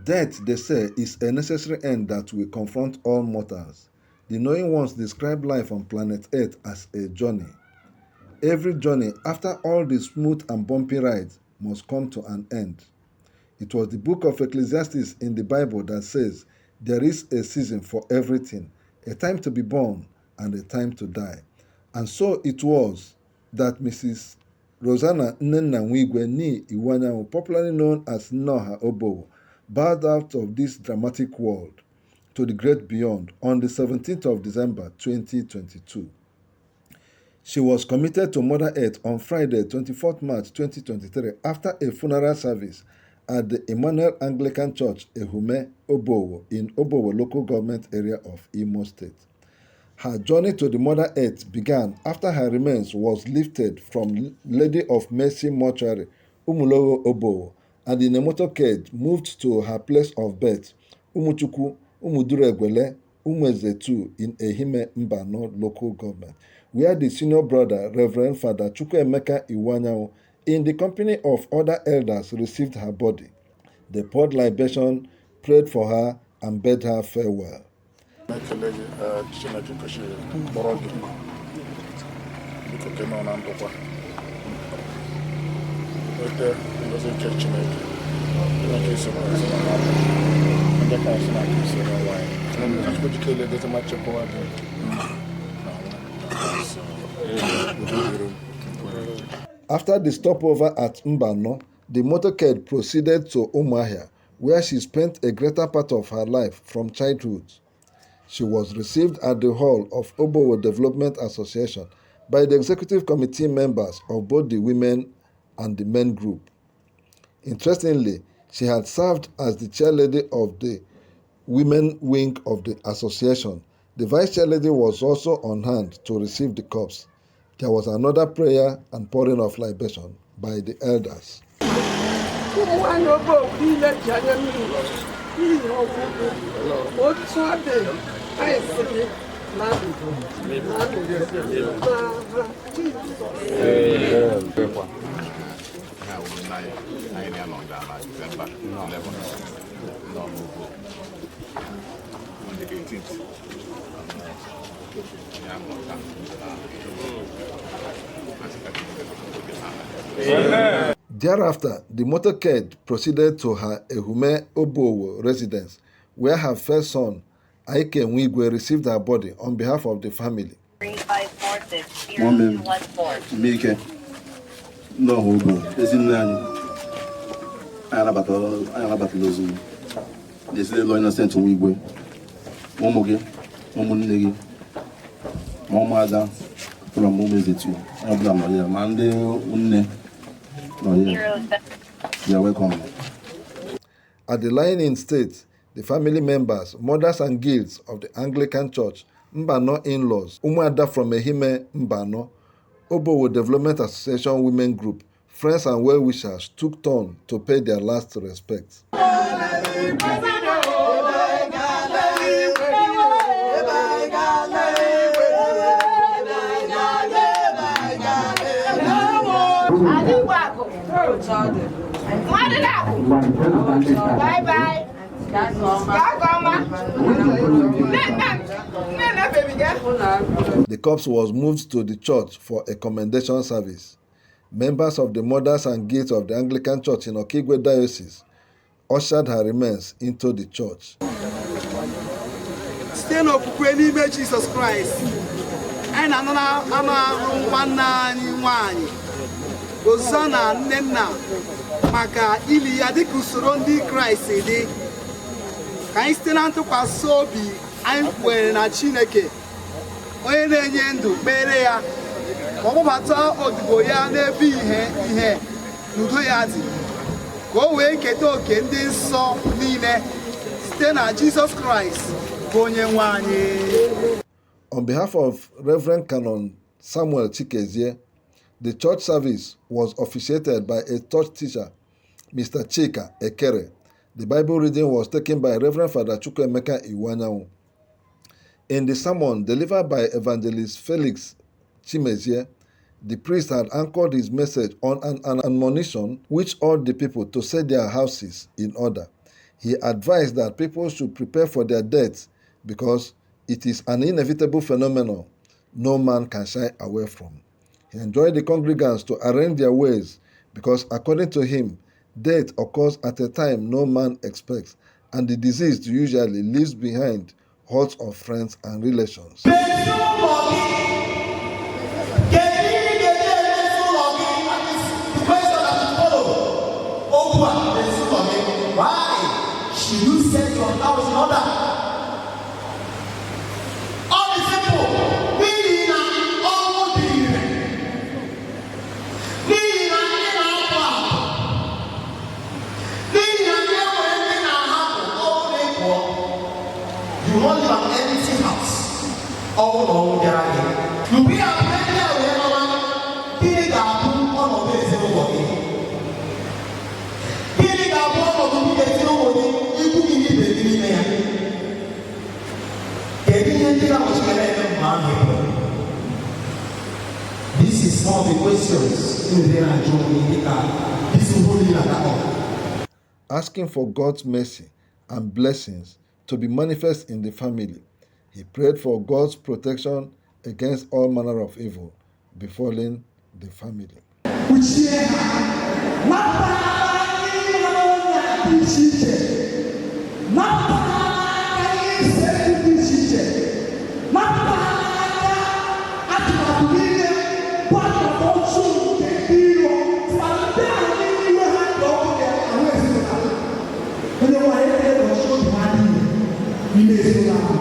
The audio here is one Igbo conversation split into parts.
Death, they say, is a necessary end that will confront all mortals. The knowing ones describe life on planet Earth as a journey. Every journey, after all the smooth and bumpy rides, must come to an end. It was the book of Ecclesiastes in the Bible that says there is a season for everything, a time to be born and a time to die. And so it was that Mrs. Rosanna Nnenna Nwigwe nee Iwuanyanwu, popularly known as Nnoha Obowo, bowed out of this dramatic world to the great beyond on the 17th of December 2022. She was committed to Mother Earth on Friday, 24th March 2023, after a funeral service at the Emmanuel Anglican Church, Ehume, Obowo, in Obowo local government area of Imo State. Her journey to the Mother Earth began after her remains was lifted from Lady of Mercy Mortuary, Umulogho Obowo, and in a motorcade moved to her place of birth, Umuchukwu, Umuduruegwele, Umueze II in Ehime Mbano local government, where the senior brother, Reverend Father Chukwuemeka Iwuanyanwu, in the company of other elders, received her body. They poured libation, prayed for her, and bade her farewell. Na-ekele gị Chineke kwesịrị kpọrọ gị biko ka ị nọ na ndokwa nweta ngozi nke Chineke. Chineke soro ezinụlọ ahụ ndị ka sị na Kristi onye nwe anyị. Ka Chukwu jike ele dozi ma chekwawa gị na nwa. After the stopover at Mbano, the motorcade proceeded to Umuahia, where she spent a greater part of her life from childhood. She was received at the hall of Obowo Development Association by the executive committee members of both the women and the men group. Interestingly, she had served as the chairlady of the women wing of the association. The vice chairlady was also on hand to receive the corpse. There was another prayer and pouring of libation by the elders. Ụmụ nwanyị Obowo niile ji anya mmiri n'ihi ọnwụ gị. Otu ọ dị, anyị sị gị na ndụ na ndụ n'aha Jizọs. Ya wụ nna anyị anyị na-anọ na December 11 nọ n'ugwu on the 18th ya mụta na asị ka Chineke gozie ha. Thereafter, the motorcade proceeded to her Ehume Obowo residence, where her first son, Ike Nwigwe, received her body on behalf of the family. 3 5 4 6 0 Mommy. 2 1 4. Mmike Nnoha Obowo, ezinne anyị, anyị anabatala ozu gị n'ezinụlọ Innocent Nwigwe, ma ụmụ gị, ma ụmụnne gị, ma ụmụada from Umuezetu, onye ọbụla nọ ya, ma ndị nne nọ ya. 0 7. You are welcome. At the lying in state, the family members, mothers and guilds of the Anglican Church, Mbano in-laws, Umuada from Ehime Mbano, Obowo Development Association Women Group, friends and well-wishers took turn to pay their last respects. Adịgbakụ. Nwadịlakụ. Bye bye. Gaa nke ọma. Nne nne nne nne baby girl. The corpse was moved to the church for a commendation service. Members of the Mothers and Guilds of the Anglican Church in Okigwe Diocese ushered her remains into the church. Site n'okwukwe n'ime Jizọs Kraịst, anyị na-anụ anụ arụ nwanne anyị nwanyị Rosanna Nnenna maka ili ya dịka usoro ndị Kraịst dị. Ka anyị site na ntụkwasị obi anyị kwere na Chineke onye na-enye ndụ kpere ya ka ọ kpọbata odibo ya n'ebe ihe ihe n'udo ya dị, ka o wee keta oke ndị nsọ niile site na Jizọs Kraịst bụ onye nwe anyị. On behalf of Reverend Canon Samuel Chikezie, the church service was officiated by a church teacher, Mr. Chika Ekere. The Bible reading was taken by Reverend Father Chukwuemeka Iwuanyanwu. In the sermon delivered by Evangelist Felix Chimezie, the priest had anchored his message on an admonition which urged the people to set their houses in order. He advised that people should prepare for their deaths because it is an inevitable phenomenon no man can shy away from. He enjoined the congregants to arrange their ways because, according to him, death occurs at a time no man expects, and the deceased usually leaves behind hordes of friends and relations. Kedu ihe ị ga-eji emezi ụlọ gị? That is the question that will follow. Okwu a, mezi ụlọ gị. Why should you set your house in order? Ọ dị simple. N'ihi na ọnwụ dị ire. N'ihi na ị na-apụ apụ. N'ihi na ndị enwere ndị na-ahapụ ọnwụ na ịpụọ. You won't live an empty house. Ọnwụ na ọnwụ bịara gị. Mgbe ị hapụrụ ndị a wee lọwa, gịnị ga-abụ ọnọdụ ezinụlọ gị? Gịnị ga-abụ ọnọdụ gị ezinụlọ gị, ikwu gị na ibe gị n'ime ya? Kedu ihe ndị na-anọchitere eme mgbe ahụ ị pụrụ? This is one of the questions ị nwere na-ajụ onwe gị dịka isi holy na up. Asking for God's mercy and blessings to be manifest in the family. He prayed for God's protection against all manner of evil befalling the family. Kpuchie ha, napụta ha n'aka ihe ọnya dị iche iche, napụta ha n'aka ihe ise dị iche iche, napụta ha n'aka atụmatụ niile bụ atụmatụ ọjọọ nke ndị iro mana ndị ahụ niile iwe ha dị ọkụ ga-ahụ ezinụlọ ha. Onye nwanyị ekele gọzie obi ha niile n'ime ezinụlọ ahụ.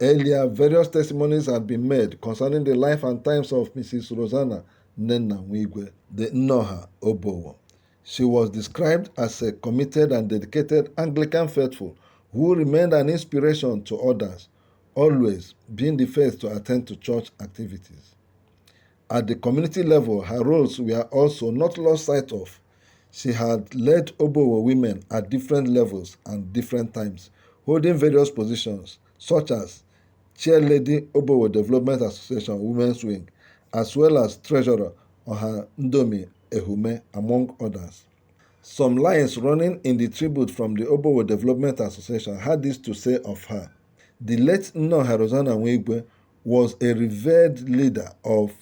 Earlier, various testimonies had been made concerning the life and times of Mrs. Rosanna Nnenna Nwigwe, the Nnoha Obowo. She was described as a committed and dedicated Anglican faithful who remained an inspiration to others, always being the first to attend to church activities. At the community level, her roles were also not lost sight of. She had led Obowo women at different levels and different times, holding various positions such as Chair Lady Obowo Development Association Women's Wing, as well as Treasurer Oha Ndomi Ehume, among others. Some lines running in the tribute from the Obowo Development Association had this to say of her. The late Nnoha Rosanna Nwigwe was a revered leader of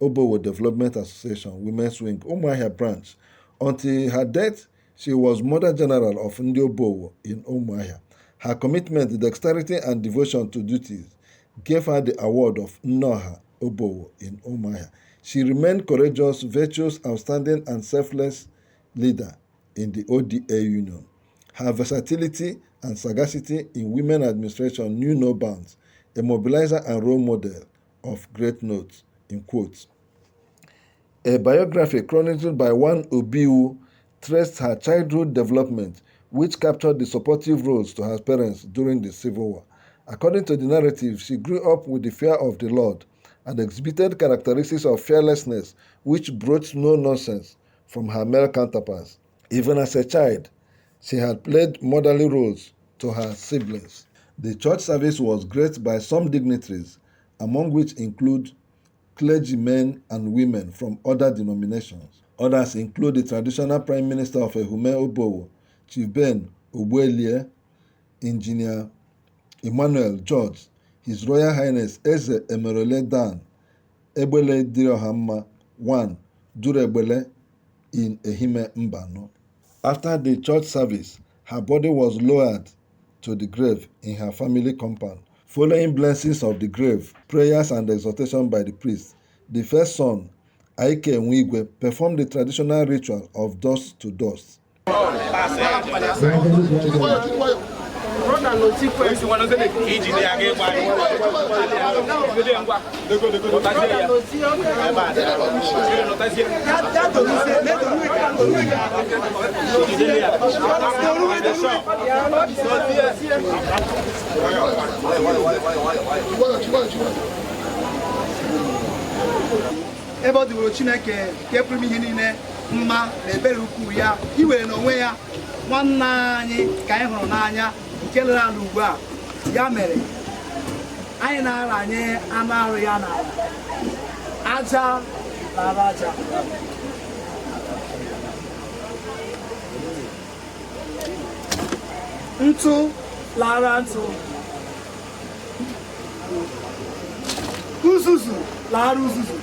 Obowo Development Association Women's Wing, Umuahia branch. Until her death, she was Mother General of Ndi Obowo in Umuahia. Her commitment, dexterity, and devotion to duties gave her the award of Nnoha Obowo in Umuahia. She remained courageous, virtuous, outstanding, and selfless leader in the ODA Union. Her versatility and sagacity in women administration knew no bounds, a mobilizer and role model of great note, in quotes. A biography chronicled by one Obiu traced her childhood development, which captured the supportive roles to her parents during the Civil War. According to the narrative, she grew up with the fear of the Lord and exhibited characteristics of fearlessness which brought no nonsense from her male counterparts. Even as a child, she had played motherly roles to her siblings. The church service was graced by some dignitaries, among which include clergymen and women from other denominations. Others include the traditional Prime Minister of Ehume Obowo, Chief Ben Ogbuelie, Engineer Emmanuel George, His Royal Highness Eze Emerole Dan, Egbele Diriohamma I, Duregbele in Ehime Mbano. After the church service, her body was lowered to the grave in her family compound. Following blessings of the grave, prayers and exhortation by the priest, the first son, Ike Nwigwe, performed the traditional ritual of dust to dust. Ebe ọ dịworo Chineke nke pụrụ ime ihe niile mma na ebere ukwuu ya iwere n'onwe ya nwanne anyị ka anyị hụrụ n'anya nke lere ala ugbu a. Ya mere anyị na-aranye anụ arụ ya n'ala aja lara aja. Ntụ lara ntụ, uzuzu lara uzuzu.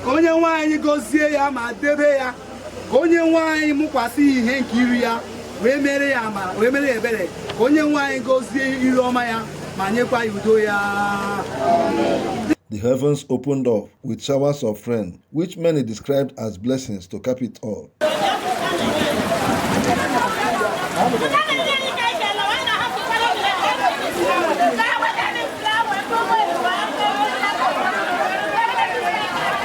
Ka onye nwanyị gọzie ya ma debe ya, ka onye nwanyị mụkwasị ihe nke iru ya wee mere ya amara, wee mere ya ebere, ka onye nwanyị gọzie iru ọma ya ma nyekwa ya udo ya. The heavens opened up with showers of rain, which many described as blessings to cap it all.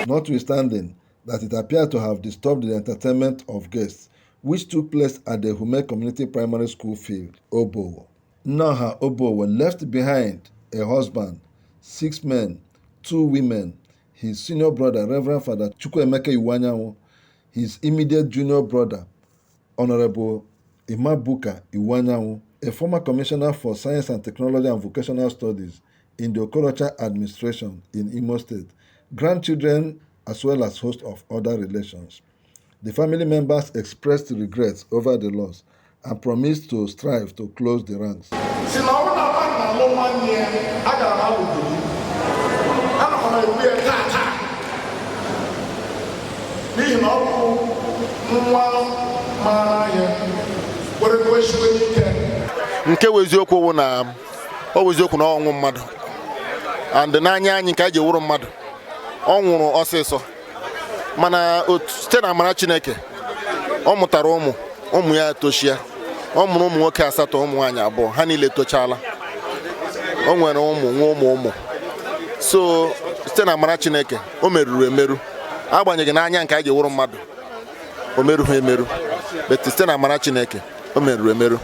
Notwithstanding that it appeared to have disturbed the entertainment of guests, which took place at the Hume Community Primary School field, Obowo. Nneoha Obowo left behind a husband, 6 men, 2 women, his senior brother, Reverend Father Chukwuemeka Iwuanyanwu, his immediate junior brother, Honorable Imabuka Iwuanyanwu, a former commissioner for Science and Technology and Vocational Studies in the Okorocha administration in Imo State, grandchildren, as well as host of other relations. The family members expressed regrets over the loss and promised to strive to close the ranks. Si na ọ bụrụ na mmadụ na-alụ nwanne ya, agara m alụ di gị. Anọkwa m ekwu ya taa taa. N'ihi na ọ bụ nwa maara ihe, kwere kwesiwe n'ike. Nke bụ eziokwu bụ na ọ bụ eziokwu na ọnwụ mmadụ and n'anya anyị nke anyị ji wụrụ mmadụ, ọ nwụrụ ọsịsọ, mana site na amara Chineke ọ mụtara ụmụ ụmụ ya tochia. Ọ mụrụ ụmụ nwoke 8, ụmụ nwaanyị 2, ha niile tochala. O nwere ụmụ nwa ụmụ ụmụ. So site na amara Chineke o meruru emeru, agbanyeghị n'anya nke anyị ji wụrụ mmadụ o merughị emeru, but site na amara Chineke o meruru emeru.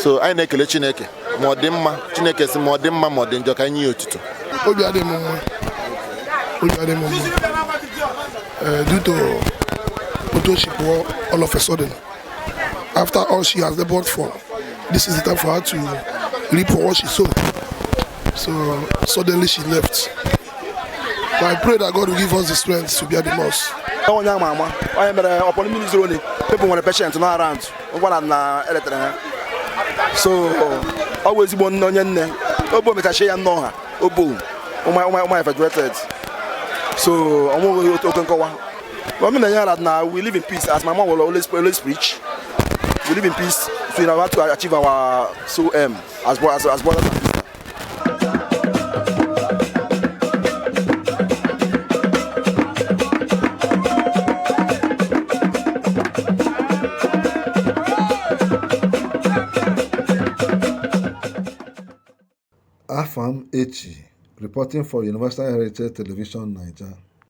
So anyị na-ekele Chineke ma ọ dị mma. Chineke sị ma ọ dị mma ma ọ dị njọ ka anyị nye ya otuto. Obi adịghị m mma, obi adịghị m mma due to otu o si pụọ all of a sudden after all she has labored for. This is the time for her to reap for what she sowed. So suddenly she left. But I pray that God will give us the strength to bear the loss. Onye ama ama onye mere ọpọ mmiri zoro ni people nwere patient nọ around ngwara na eletere ha. So ọ bụ ezigbo nne, onye nne Obo mechachie ya nnọọ ha Obo ụmụ refrigerated. So ọnwụghị oke nkọwa. But me na na we live in peace, as my mom will always preach. We live in peace, so we have to achieve our soul aim as brothers and sisters. Afam Echi, reporting for Universal Heritage Television, Niger.